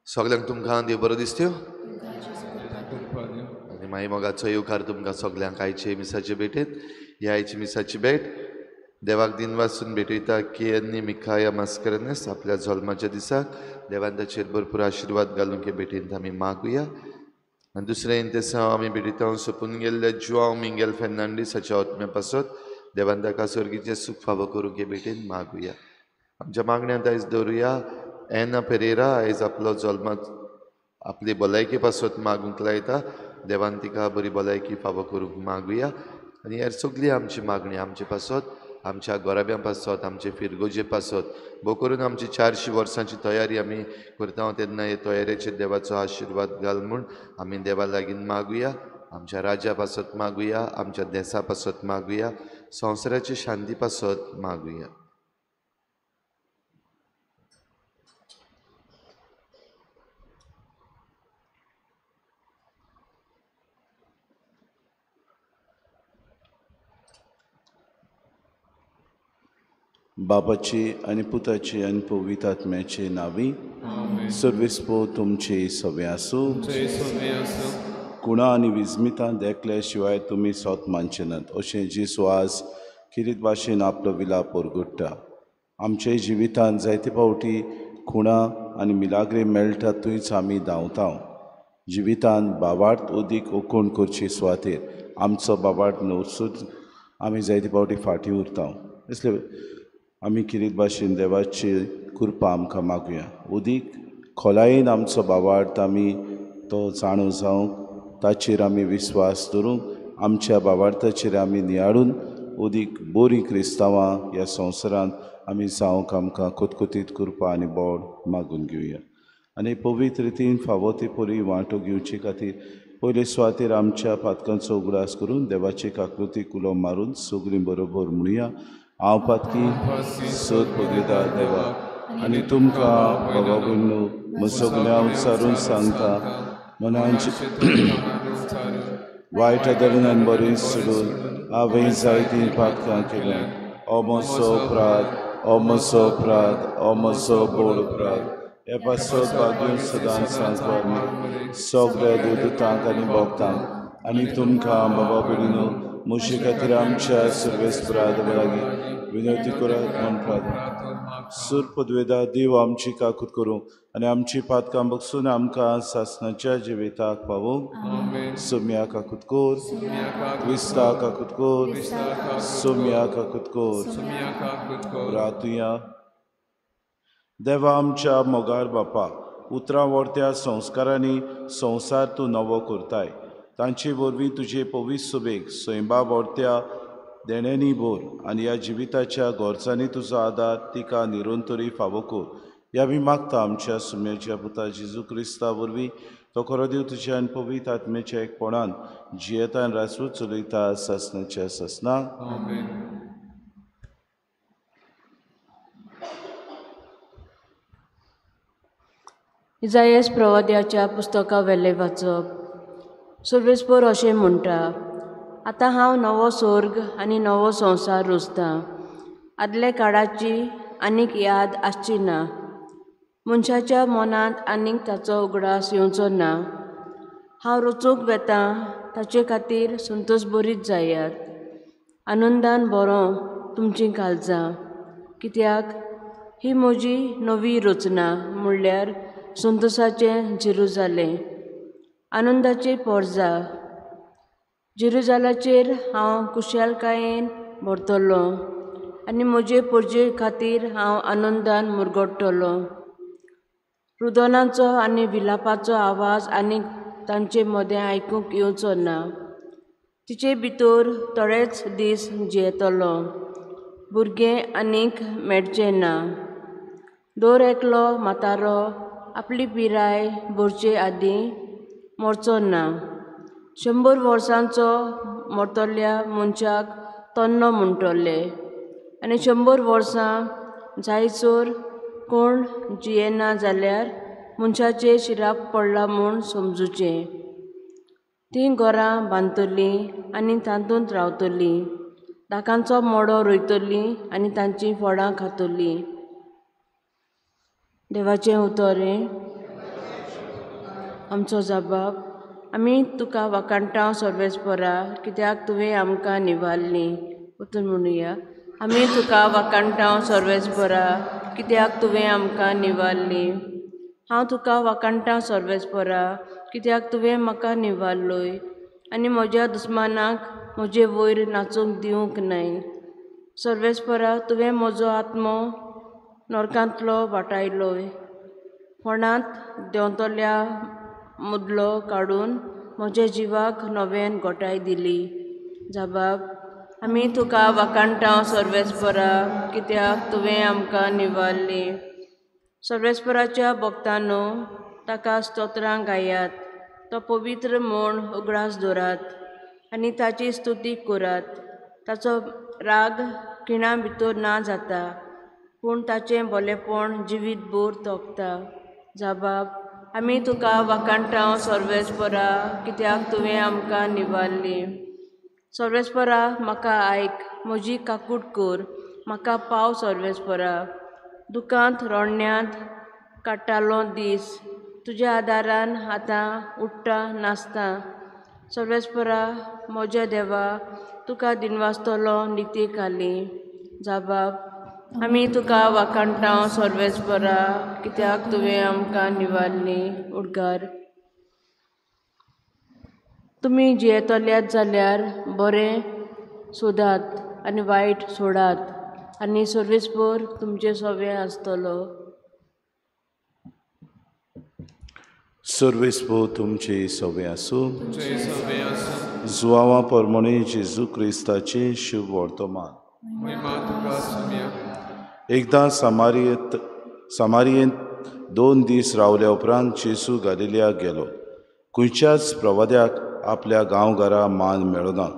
सगळ्यांक तुमकां देव बरो दिसत्यो आनी मागीर मोगाचो येवकार तुमकां सगळ्यांक आयचे मिसाचे भेटेंत. ह्या आयची मिसाची भेट देवाक दिनवासून भेटयता की आनी मिखाया मास्करनस आपल्या जल्माच्या दिसाक देवान ताचेर भरपूर आशिर्वाद घालूंक हे भेटेंत आमी मागुया. आनी दुसरें इंतेसांव आमी भेटयता सोंपून गेल्ल्या जुआंव मिंगेल फेर्नांडीस हाच्या आत्म्या पासत देवान ताका स्वर्गीचें सूख फावो करूंक हे भेटेंत मागुया. आमच्या मागण्यांत आयज दवरुया एना पेरेरा आयज आपलो जल्मात आपली भलायकी पासत मागूंक लायता देवान तिका बरी भलायकी फावो करूंक मागुया. आनी हेर सगळी आमची मागणी आमचे पासत आमच्या गोराब्यां पासत आमचे फिरगोजे पासत भोव करून आमची 400 वर्सांची तयारी आमी करता तेन्ना हे तयारेचेर देवाचो आशिर्वाद घाल म्हूण आमी देवा लागीं मागुया. आमच्या राज्या पासत मागुया, आमच्या देसा पासत मागुया, संवसाराची शांती पासत मागुया. बापाची आनी पुताची आनी पवित्र आत्म्याचे नांवी सर्वेस्पो तुमचे सवे आसूं. कुणा आनी विस्मितां देखल्या शिवाय तुमी सोत मानचे नात अशें जेजू आज किरीत भाशेन आपलो विलाप परगट्टा. आमच्या जिवितांत जायते फावटी खुणा आनी मिलाग्रे मेळटा थंयच आमी धांवता. जिवितांत बाबार्थ अदीक ओकोण करचे सुवातेर आमचो बाबार्थ नवसूच आमी जायते फावटी फाटीं उरता. इसले आमी किरीत भाशेन देवाची कृपा आमकां मागुया. अदीक खोलायेन आमचो बाबार्थ आमी तो जाणो जावंक ताचेर आमी विस्वास दवरूंक आमच्या बाबार्थाचेर आमी नियाळून अदीक बरीं क्रिस्तांवां ह्या संवसारांत आमी जावंक आमकां कोतकोतीत कृपा आनी बोड मागून घेवया. आनी पवित्र रितीन फावो ते परी वांटो घेवचे खातीर पयले सुवातेर आमच्या पातकांचो उगडास करून देवाचे काकृतीक उलो मारून सगळीं बरोबर म्हणुया. हांव पातकी सोद पगयता देवा आनी तुमकां बाबा भयणू सगळ्यां उच्चारून सांगता मनांचे वायट आदरान बरें सोडून हांवें जायतीं पातकां केल्यां. ओ म्हजो अपराध, ओ म्हजो अपराध, ओ म्हजो बोड अपराध. हे पासत भाग्य सदांच सांगता सगळ्या देवदूतांक आनी भक्तांक आनी तुमकां बाबा भयणीनो म्हजे खातीर आमच्या सर्वेस्परा लागीं विनवती करात म्हूण प्रार्थना. सूर पदवेदा देव आमची काकूत करूं आनी आमची पातकां बगसून आमकां सासणाच्या जिविताक पावोवंक. सोम्या काकूत कोर, क्रिस्ता काकूत कोर, सोम्या काकूत कोर. रातुया देवा आमच्या मोगार बापा, उतरां व्हरत्या संस्कारांनी संवसार तूं नवो करताय. तांचे वरवीं तुजे पवित्र सुबेक सैंबा व्हरत्या देण्यांनी भर आनी ह्या जिविताच्या गरजांनी तुजो आदार तिका निरंतरी फावो कर. ह्या आमी मागता आमच्या सुम्याच्या पुता जेजू क्रिस्ता वरवीं तो खरो देव तुज्या आनी पवित्र आत्म्याच्या एकपणान जियेता आनी राजवट चलयता सासणाच्या सासना. इजायस प्रवाद्याच्या पुस्तका वेलें वाचप. सर्वेस्पर अशें म्हणटा, आतां हांव नवो स्वर्ग आनी नवो संवसार रचतां. आदल्या काळाची आनीक याद आसची ना. मनशाच्या मनांत आनीक ताचो उगडास येवचो ना. हांव रचूंक वेतां ताचे खातीर संतोश बरीच जायात. आनंदान बरो तुमचीं काळजां, कित्याक ही म्हजी नवी रचना म्हणल्यार संतोशाचें जेरुजालें, आनंदाची पोरजा. जेरुजालाचेर हांव कुशलकायेन भरतलो आनी म्हजे पोरजे खातीर हांव आनंदान मुरगडटलो. रुदनाचो आनी विलापाचो आवाज आनी तांचे मदें आयकूंक येवचो ना. तिचे भितर थोडेच दीस जियेतलो, भुरगें आनीक मेळचें ना. दर एकलो म्हातारो आपली पिराय भरचे आदीं मरचो ना. 100 वर्सांचो मरतल्या मनशाक तन्नो म्हणटले आनी 100 वर्सां जायसर कोण जियेना जाल्यार मनशाचेर शिराप पडला म्हूण समजुचें. तीं घरां बांदतलीं आनी तातूंत रावतलीं, दाकांचो मोडो रोयतलीं आनी तांचीं फळां खातलीं. देवाचें उतर हें. आमचो जबाब. आमी तुका वाखाणटा सर्वेस्परा, कित्याक तुवें आमकां निवारलीं. वचून म्हणुया, आमी तुका वाखाणटा सर्वेस्परा, कित्याक तुवें आमकां निवारलीं. हांव तुका वाखाणटा सर्वेस्परा, कित्याक तुवें म्हाका निवारलोय आनी म्हज्या दुस्मानाक म्हजे वयर नाचूंक दिवंक नाय. सर्वेस्परा, तुवें म्हजो आत्मो नरकांतलो वाटायलोय. फोंडांत देंवतल्या मुदलो काडून म्हज्या जिवाक नव्यान गोठाय दिली. जबाब. आमी तुका वाखाणटा सर्वेस्परा, कित्याक तुवें आमकां निवारली. सर्वेस्पराच्या भक्तांनो, ताका स्तोत्रां गायात. तो पवित्र म्हूण उगडास दवरात आनी ताची स्तुती करात. ताचो राग खिणा भितर ना जाता, पूण ताचें भलेपण जिवीत भर तोखता. जबाब. आमी तुका वाखाणटा सर्वेस्परा, कित्याक तुवें आमकां निवारली. सर्वेस्परा, म्हाका आयक, म्हजी काकूट कर, म्हाका पाव सर्वेस्परा. दुकांत रडण्यांत काडटालो दीस, तुज्या आदारान आतां उठ्ठा नाचता. सर्वेस्परा, म्हज्या देवा, तुका दिनवासतलो निती खाली. जबाब. आमी तुका वाखाणटा सर्वेस्परा, कित्याक तुवें आमकां निवारली. उडगार. तुमी जियेतल्यात जाल्यार बरें सोदात आनी वायट सोडात आनी सर्वेस्पर तुमचें सवें आसतलो. सर्वेस्पर तुमचे सवें आसूं. जुआवा परमणे जेजू क्रिस्ताचें शुभ वर्तमान. एकदां सामारियेंत 2 दीस रावल्या उपरांत जेजू गालिलियाक गेलो. खंयच्याच प्रवाद्याक आपल्या गांवघरा मान मेळना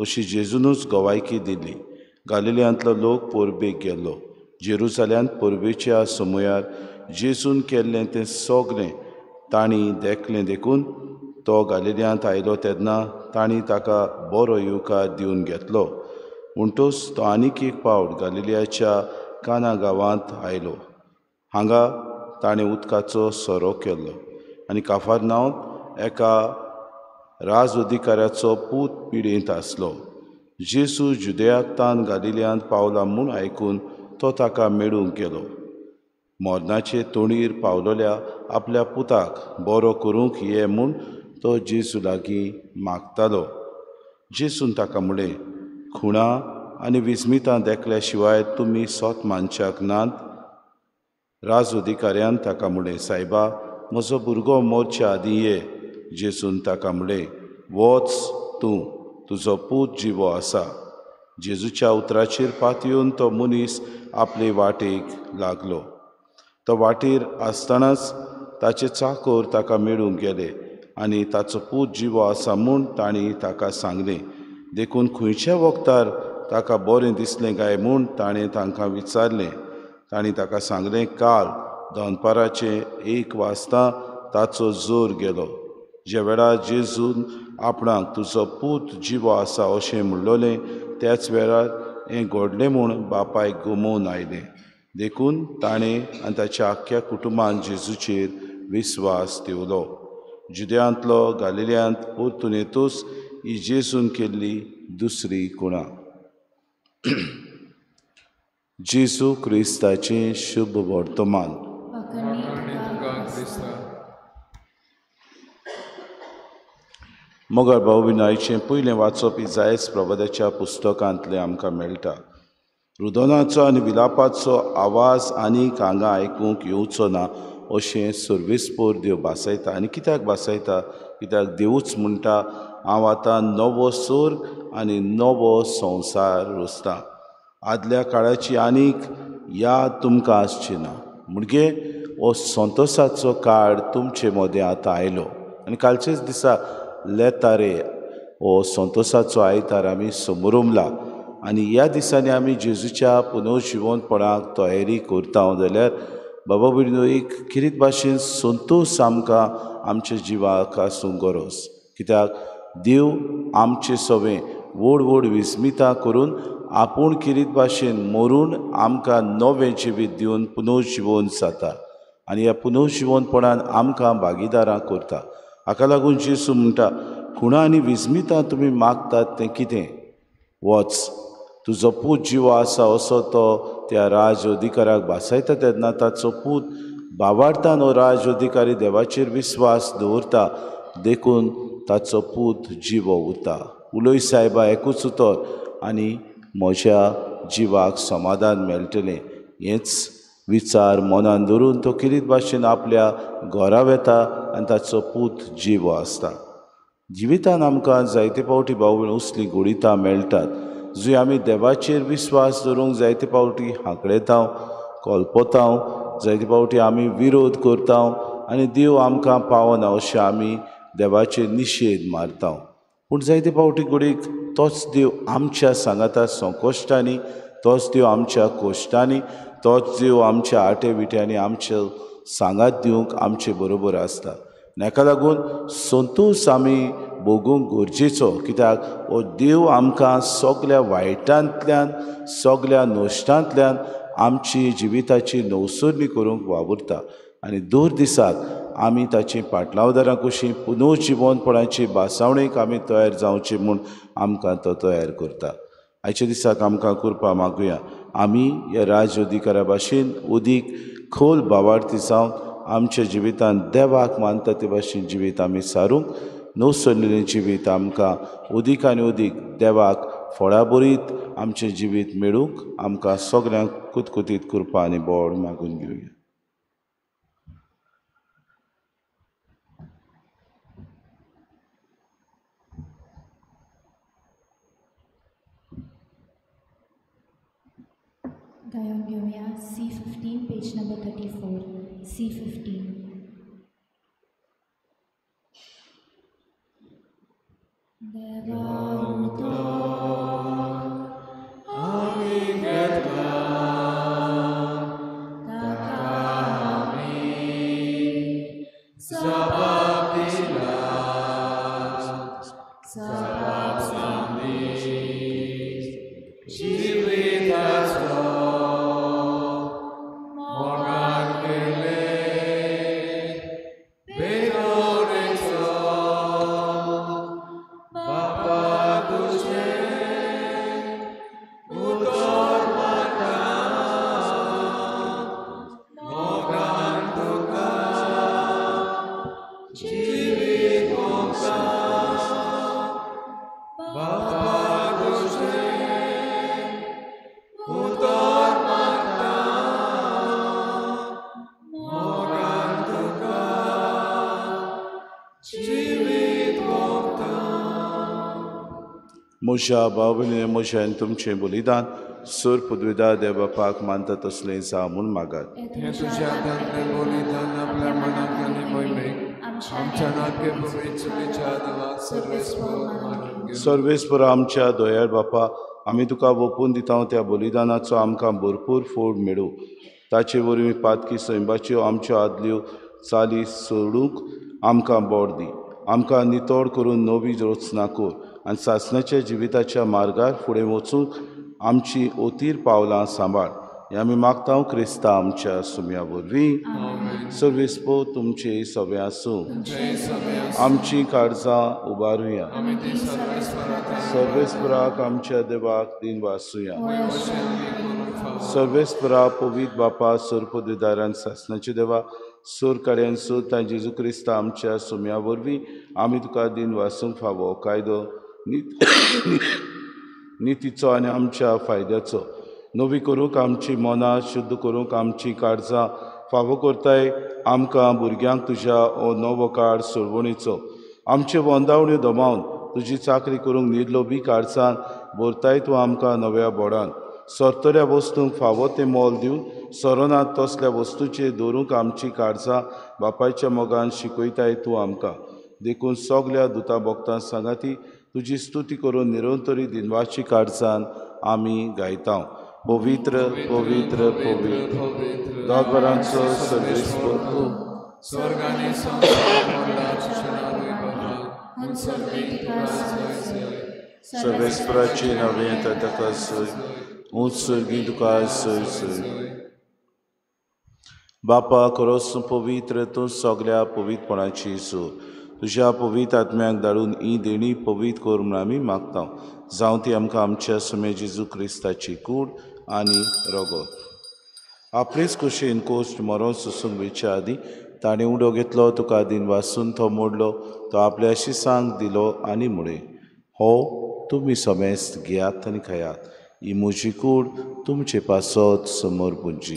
अशी जेजूनच गवायकी दिली. गालिलियांतलो लोक परबेक गेल्लो. जेरुजाल्यांत परबेच्या समयार जेजून केल्लें तें सगळें तांणी देखलें, देखून तो गालिलियांत आयलो तेन्ना तांणी ताका बरो येवकार दिवन घेतलो. म्हणटच तो आनीक एक पावट गालिलियाच्या काना गांवांत आयलो. हांगा ताणें उदकाचो सोरो केल्लो आनी काफारनांवांत एका राज अधिकाऱ्याचो पूत पिडेंत आसलो. जेजू जुदयाक तान गालिलियांत पावला म्हूण आयकून तो ताका मेळूंक गेलो. मरणाचे तोंडीर पावलोल्या आपल्या पुताक बरो करूंक ये म्हूण तो जेजू लागीं मागतालो. जेजून ताका म्हळें, खुणा आनी विस्मितां देखल्या शिवाय तुमी सोत मानच्याक नात. राज अधिकाऱ्यान ताका म्हळें, सायबा, म्हजो भुरगो मरच्या आदीं ये. जेजून ताका म्हळें, वच तूं, तुजो पूत जिवो आसा. जेजूच्या उतराचेर पातयेवन तो मनीस आपले वाटेक लागलो. तो वाटेर आसतनाच ताचे चाकर ताका मेळूंक गेले आनी ताचो पूत जिवो आसा म्हूण तांणी ताका सांगलें. देखून खंयच्या वखदार ताका बरें दिसलें काय म्हूण ताणें तांकां विचारलें. तांणी ताका सांगलें, काल दनपाराचें 1 वाजता ताचो जोर गेलो. ज्या वेळार जेजून आपणाक तुजो पूत जिवो आसा अशें म्हणलोलें त्याच वेळार हें घडलें म्हूण बापायक गमोवन आयलें. देखून ताणें आनी ताच्या आख्ख्या कुटुंबान जेजूचेर विस्वास दवरलो. जुद्यांतलो गालिल्यांत परतून येतूच ही जेजून केल्ली दुसरी कुणा. जेजू क्रिस्ताचें शुभ वर्तमान. मगर भाऊ विनायचें पयलें वाचप इजायस प्रवादाच्या पुस्तकांतलें आमकां मेळटा. रुदनाचो आनी विलापाचो आवाज आनीक हांगा आयकूंक येवचो ना अशें सर्वेस्पोर देव भासयता. आनी कित्याक भासयता? कित्याक देवूच म्हणटा, हांव आतां नवो सोर्ग आनी नवो संवसार रचतां. आदल्या काळाची आनीक याद तुमकां आसची ना. म्हणजे हो संतोसाचो काळ तुमचे मदें आतां आयलो. आनी कालचेच दिसा लेतारे हो संतोसाचो आयतार आमी समोरमला आनी ह्या दिसांनी आमी जेजूच्या पुनर्जिवनपणाक तयारी करता जाल्यार बाबा भयणीनो एक किरीत भाशेन संतोस आमकां आमच्या जिवाक आसूंक गरज. कित्याक देव आमचे सवें व्हड व्हड विस्मितां करून आपूण किरीत भाशेन मरून आमकां नवें जिवीत दिवन पुनर्जिवन जाता आनी ह्या पुनर्जिवनपणान आमकां भागीदारां करता. हाका लागून जेजू म्हणटा, खुणा आनी विस्मितां तुमी मागतात तें कितें? वच, तुजो पूत जिवो आसा असो तो त्या राज अधिकाऱ्याक भासायता तेन्ना ताचो पूत बावार्थान हो राज अधिकारी देवाचेर विस्वास दवरता, देखून ताचो पूत जिवो उरता. उलय सायबा एकूच उतर आनी म्हज्या जिवाक समाधान मेळटलें. हेंच विचार मनान धरून तो किरीत भाशेन आपल्या घरा वेता आनी ताचो पूत जिवो आसता. जिवितान आमकां जायते फावटी भाव असलीं गुडितां मेळटात जंय आमी देवाचेर विस्वास दवरूंक जायते फावटी हांकडेता, कल्पता, जायते फावटी आमी विरोध करता आनी देव आमकां पावना अशें आमी देवाचेर निशेध मारता. पूण जायते फावटी घडयेक तोच देव आमच्या सांगाता संकश्टांनी, तोच देव आमच्या कोश्टांनी, तोच देव आमच्या आटे विट्यांनी आमच्या सांगात दिवंक आमचे बरोबर आसता. आनी हाका लागून संतोस आमी भोगूंक गरजेचो. कित्याक हो देव आमकां सगल्या वायटांतल्यान, सगल्या नश्टांतल्यान आमची जिविताची नवसरणी करूंक वावुरता आनी दर दिसाक आमी ताची पाटलावदारां कशी पुनर्जिवनपणाची भासावणेक आमी तयार जावची म्हूण आमकां तो तयार करता. आयच्या दिसाक आमकां कृपा मागुया आमी ह्या राज अधिकाऱ्या भाशेन उदीक खोल भावार्थी जावन आमच्या जिवितांत देवाक मानता ते भाशेन जिवीत आमी सारूंक नवसरलेलें जिवीत आमकां उदीक आनी उदीक देवाक फळाबरीत आमचें जिवीत मेळूंक आमकां सगल्यांक कुतकुतीत कृपा आनी बोड मागून घेवया. गायन घेवया C15 page number 34. C15. देवा उतर आमी घेतला ताका आमी जबाब दिला, जबाब सांगली जिविताचो मोगान केले बेदोरेचो. बापा तुजें उतर मानता, मोगान तुका जिवीत ओंपता. बापा तुजें उतर मानता, मोगान तुका जिवीत ओंपता. म्हज्या भाव-भयणींनी म्हजें आनी तुमचें बलिदान सर पदवीदार देव बापाक मानता तसलें जावं म्हूण मागात. हें तुज्या हातांतलें बलिदान आपल्या मनाक आनी मोहिमेक आमच्या नाटके भूमी चुकीच्या देवा सर्वेस्पर मानून घेवं. सर्वेस्पर आमच्या दयाळ बापा, आमी तुका ओंपून दिता त्या बलिदानाचो आमकां भरपूर फोड मेळूं. ताचे वरवीं पातकी सैंबाच्यो आमच्यो आदल्यो चाली सोडूंक आमकां बोड दी. आमकां नितळ करून नवी रचना कर आनी सासणाच्या जिविताच्या मार्गार फुडें वचूंक आमची ओतीर पावलां सांबाळ. हें आमी मागता क्रिस्ता आमच्या सुम्या वरवीं. सर्वेस्पो तुमचे सगळें आसूं. आमची काळजां उबारुया. सर्वेस्पराक आमच्या देवाक दिन वासुया. सर्वेस्परा पवित्र बापा सोरपदुदारान सासणाचे देवा सोर काड्यान सोद जेजू क्रिस्ता आमच्या सुम्या वरवीं आमी तुका दिन वासूंक फावो कायदो नितीचो आनी आमच्या फायद्याचो नवी करूंक आमची मनां शुद्ध करूंक आमची काळजां फावो करताय. आमकां भुरग्यांक तुज्या हो नवो काळ सोडवणीचो आमच्यो वंदावण्यो दमावन तुजी चाकरी करूंक निर्लोभी काळजान भरताय तूं आमकां नव्या बोडान. सरतल्या वस्तूंक फावो तें मोल दिवन सरनात तसल्या वस्तूचेर दवरूंक आमची काळजां बापायच्या मोगान शिकयताय तूं आमकां. देखून सगल्या दुता भक्तां सांगाती तुजी स्तुती करून निरंतरी दिनवाची काळजान आमी गायता. पवित्र पवित्र पवित्र दोगरांचो सर्वेस्पर तूं सर्वेस्पराची नवें ताका सोय ऊंच सर्गी तुका सोय सोय. बापा खरोच पवित्र तूं सगल्या पवित्रपणाची सो तुज्या पवित्र आत्म्याक धाडून ही देणी पवित्र कर म्हूण आमी मागता. जावं ती आमकां आमच्या सुमे जेजू क्रिस्ताची कूड आनी रगत. आपलेच कुशीन कोश्ट मरोन सोसूंक वेच्या आदीं ताणें उडो घेतलो, तुका दिन वासून तो मोडलो, तो आपल्या शिसांक दिलो आनी म्हळें, हो तुमी समेस्त घेयात आनी खायात, ही म्हजी कूड तुमचे पासत समोर पुंजी.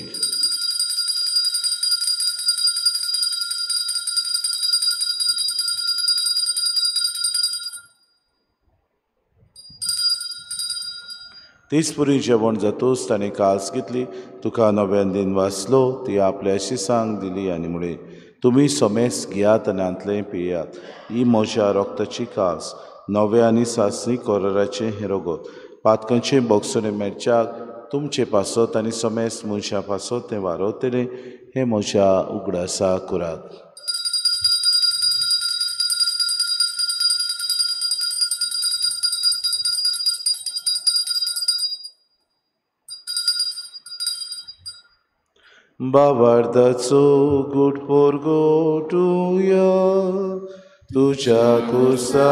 तेच पुरी जेवण जातूच ताणें कास घेतली, तुका नव्यान दिन वाचलो, ती आपल्या शिसांक दिली आनी म्हळें, तुमी समेस्त घेयात आनी हांतलें पियात, ही म्हज्या रक्ताची कास नव्या आनी सासणी कोराराचें हें रगत पातकांचें बोगसणें मेळच्याक तुमचे पासत आनी समेस्त मनशां पासत तें वारवतलें. हें म्हज्या उगडासा करात. बाबार्दाचो गुड पोरगोटुया तुज्या कुसा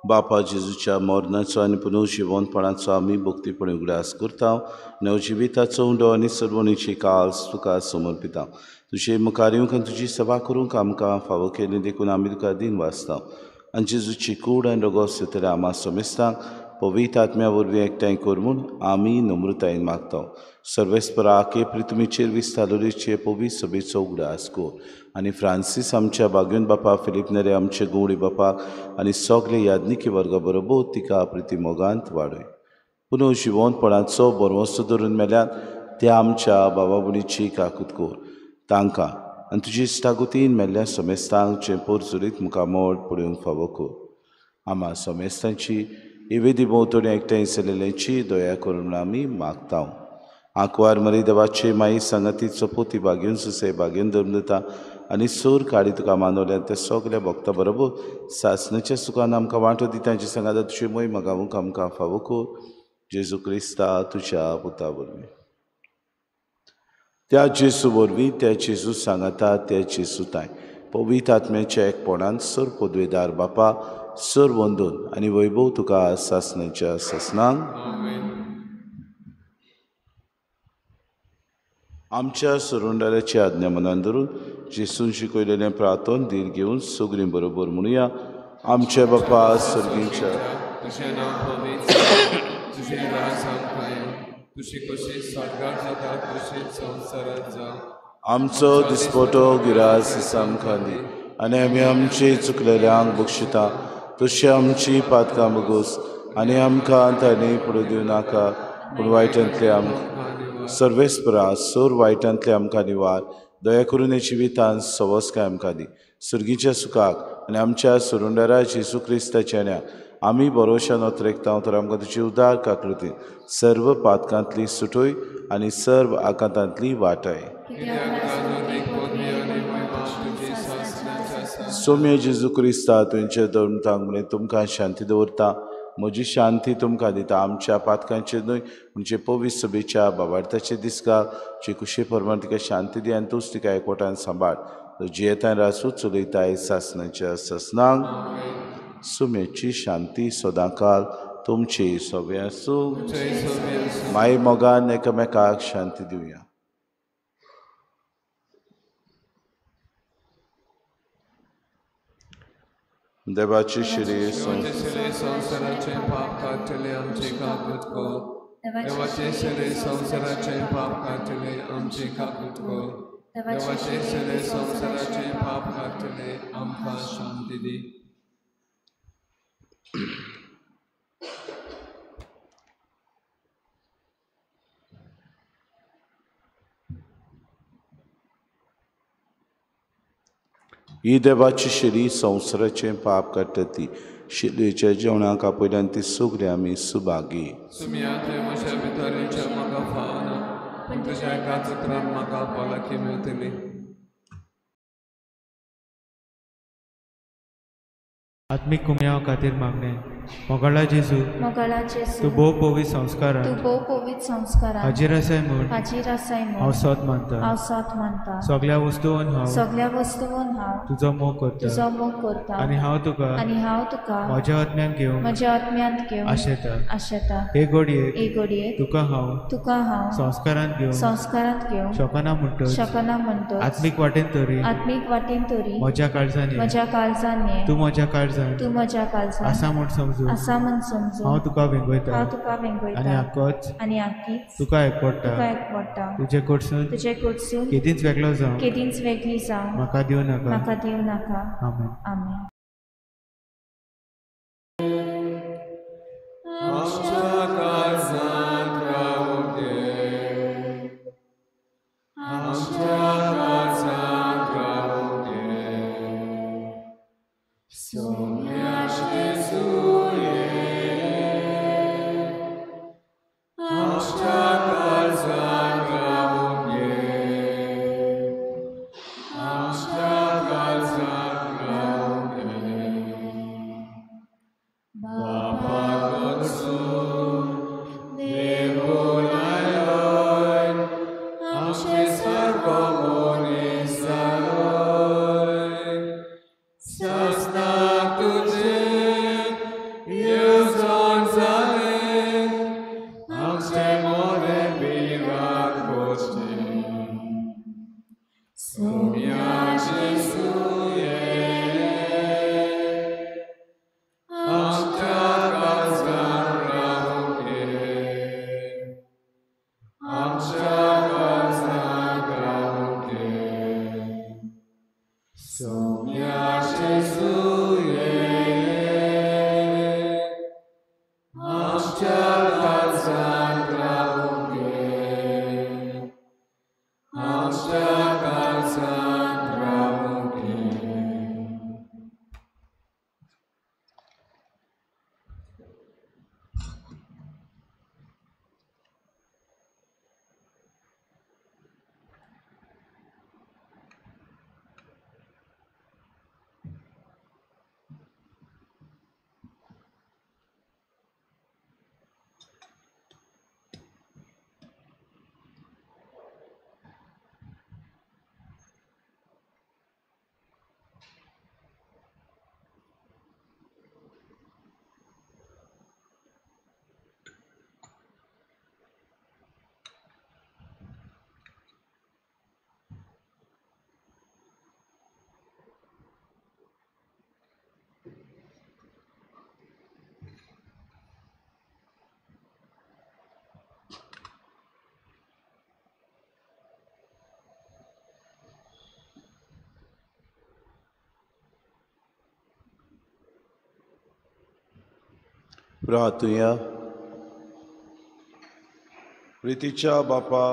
बापा जेजूच्या मरणाचो आनी पुनर्जिवनपणाचो आमी भक्तीपणी उगडास करता. नवजिविताचो उंडो आनी सर्वणीची काल्स तुका समर्पिता. तुजे मुखार येवंक आनी तुजी सेवा करूंक आमकां फावो केली देखून आमी तुका दिन वाचता. आनी जेजूची कूड आनी रगत सोदतल्या आमा समेस्तांक पवित्र आत्म्या वरवीं एकठांय कर म्हूण आमी नम्रतायेन मागता. सर्वेस्परा आके प्रितुमीचेर विस्तालोरीचे पवित्र सभेचो उगडास कर आनी फ्रांसीस आमच्या बागेवन बापा, फिलीप नेरे आमचे गवळी बापाक आनी सगळे याज्ञिकी वर्गा बरोबर तिका प्रिती मोगांत वाडय. पुनः जिवनपणाचो बरवसो धरून मेल्यात त्या आमच्या बाबा बुडीची काकूत कर तांकां आनी तुजी इश्टागतीन मेल्ल्या समेस्तांक जें पोरचुरीत मुखामळ पळोवंक फावो कर. आमा समेस्तांची इवेदी भोंवतणी एकठांय जाल्ल्याची दया करून आमी मागता. आंकवार मरी देवाचे माई सांगाती चपोती बागेवन सुसे बागेवन धरून दिता आनी सूर काडी तुका मानवल्या त्या सगल्या भक्ता बरोबर सासणाच्या सुखान आमकां वांटो दिता. जी सांगाता तुजी मोय मागावूंक आमकां फावो कर जेजू क्रिस्ता तुज्या पुता वरवीं. त्या जेजू वरवीं, त्या जेजू सांगाता, त्या जेजू ताय पवित्र आत्म्याच्या एकपणान सर पदवेदार बापा सर वंदून आनी वैभव तुका सासणाच्या सासणांक. आमच्या सरुंडाराची आज्ञा मनान धरून जेसून शिकयलेलें प्रार्थन धीर घेवन सगळीं बरोबर म्हणुया. आमच्या बापा सर्गीच्या तुझें नांव पवित्र जावं, तुजें राज आमकां येवं, तुजी कशी स्वर्गात जाता तशीच संवसारांत जावं. आमचो दिसपटो गिरास आमकां दी आनी आमी आमचे चुकलेल्यांक बक्षिता तशी आमची पातकां बगोस आनी आमकां तांणी पुरो दिवं नाका पूण वायटांतले आमकां सर्वेस्परा सोर वायटांतले आमकां निवार दया करून हे जिवितांत सवस्काय आमकां दी सुर्गीच्या सुखाक आनी आमच्या सुरुंडरा जेजू क्रिस्ताच्या न्या आमी बरोवशान अत्रेकता तर आमकां तुजी उदार काकृती सर्व पातकांतली सुटोय आनी सर्व आकांतांतली वाटाय. सोम्या जेजू क्रिस्ता तुमचे धर्म म्हणे तुमकां शांती दवरता म्हजी शांती तुमकां दिता आमच्या पातकांचेर न्हय म्हणजे पवित्र सभेच्या बाबार्थाचे दिसका जे कुशे प्रमाण तिका शांती दी आनी तूंच तिका एकवटान सांबाळ जियेतान रासू चलयताय सासणाच्या सासणांक. सुमेची शांती सदांकाल तुमची सगळें आसूं. माय मोगान एकामेकाक शांती दिवया. देवाची शिरी संवसाराचे पाप काडटले आमचे काकूत कर. देवाचे शिरे संवसाराचे पाप काडटले आमचे काकूत कर. देवाचे शिरे संवसाराचे पाप काडटले आमकां शांती दी. ही देवाची शिरी संवसाराचें पाप काडटा ती शिरयेच्या जेवणाक आपयल्यान ती सगळीं आमी सुभागी. आत्मीक कुमयाव खातीर मागणें. मोगाळा जेजू, तूं भोव पवित्र संस्कारांत हाजीर आसाय म्हूण हांव सोत मानता. सगळ्या वस्तून हांव तुजो मोग करता आनी हांव तुका म्हज्या आत्म्यांत घेवंक आशेता. हे घडयेक तुका हांव संस्कारांत घेवंक शकना म्हणटच आत्मीक वाटेन तरी म्हज्या काळजान ये तूं म्हज्या काळजान आसा म्हूण समजू हांव तुका वेंगयता आनी आकीच तुका एकवटा. तुजे कडसून केदींच वेगळो जावं म्हाका दिवं नाका. आमेन. आमेन. प्रार्थुया. प्रितीच्या बापा,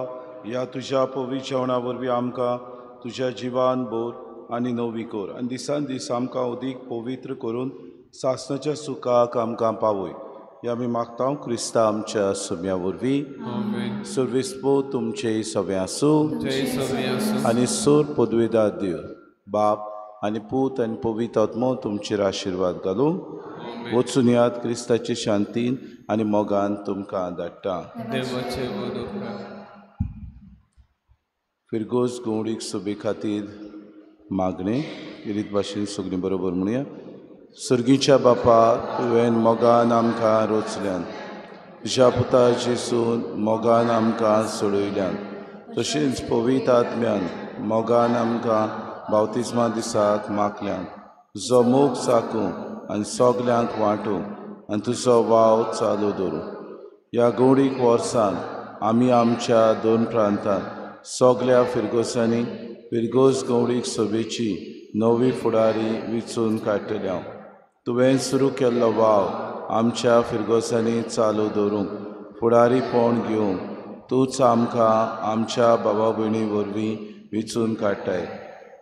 ह्या तुज्या पवित्र जेवणा वरवीं आमकां तुज्या जिवान बोर आनी नवी कोर आनी दिसान दीस आमकां अदीक पवित्र करून सासणाच्या सुखाक आमकां पावय. हे आमी मागता क्रिस्ता आमच्या सुम्या वरवीं. सर्वेस्पो तुमचे सगळें आसूं आनी सोर पदवेदार देव बाप आनी पूत आनी पवित्र आत्मो तुमचेर आशिर्वाद घालूं. वचून याद क्रिस्ताचे शांतीन आनी मोगान तुमकां धाडटा. फिरगोज गवडीक सभे खातीर मागणें रीत भाशेन सगळीं बरोबर म्हणया. सर्गीच्या बापा, तुवें मोगान आमकां रोचल्यान, तुज्या पुता जेसून मोगान आमकां सोडयल्यान, तशेंच पवित्र आत्म्यान मोगान आमकां बावतिज्मा दिसाक मागल्यान, तुजो मोग चाकूं आनी सगल्यांक वांटूं आनी तुजो वाव चालू दवरूं. ह्या गवडीक वर्सान आमी आमच्या दोन प्रांतांत सगल्या फिरगोजांनी फिरगोज गवडीक सभेची नवी फुडारी विचून काडटल्या. तुवें सुरू केल्लो वाव आमच्या फिरगोजांनी चालू दवरूंक फुडारीपण घेवंक तूंच आमकां आमच्या बाबा भयणी वरवीं विचून काडटाय.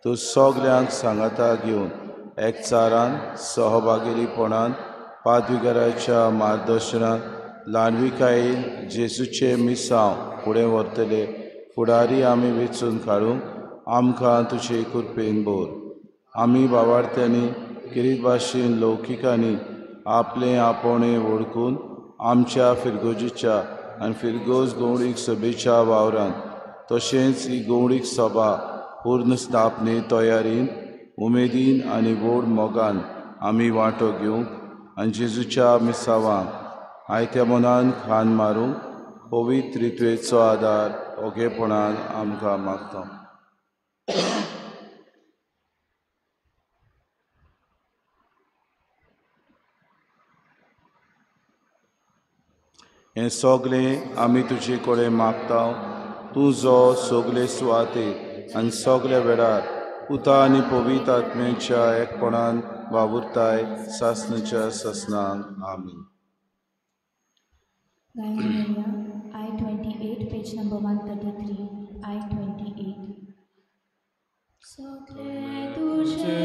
तूं सगल्यांक सांगाता घेवन एकचारान सहभागीपणान पादविगाराच्या मार्गदर्शनान ल्हानविकायेन जेजूचें मिसांव फुडें व्हरतले फुडारी आमी वेंचून काडूंक आमकां तुजे कृपेन भर. आमी बाबार्थ्यांनी किरीत भाशेन लौकिकांनी आपलें आपोवणें वळखून आमच्या फिरगोजीच्या आनी फिरगोज गवडीक सभेच्या वावरान तशेंच ही गवडीक सभा पूर्ण स्थापने तयारीन उमेदीन आनी व्हड मोगान आमी वांटो घेवंक आनी जेजूच्या मिसावांक आयत्या मनान खान मारूंक पवित्र रित्वेचो आदार ओगेपणान आमकां मागता. हें सगळें आमी तुजे कडेन मागता, तूं जो सगळे सुवातेर आनी सगळ्या वेळार पुता आनी पवित्र आत्म्याच्या एकपणान वावुरताय सासणाच्या सासणाक. आमीन. I-28, page number 133, I-28. सगळे तुझे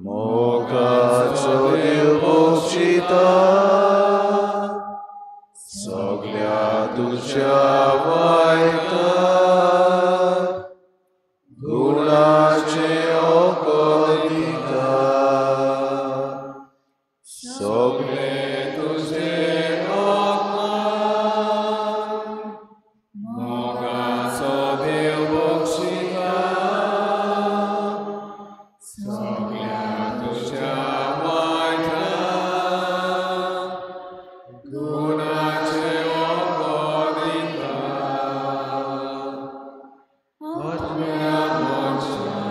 मोगाचो देव बक्षिता, सगळ्या तुझ्या वायटा गुणाचे ओगदिता, सगळे तुझे मोगाचो देव बक्षिता, सगळ्या तुझ्या वायटा गुणाचे ओगदिता. आत्म्या मोक्षा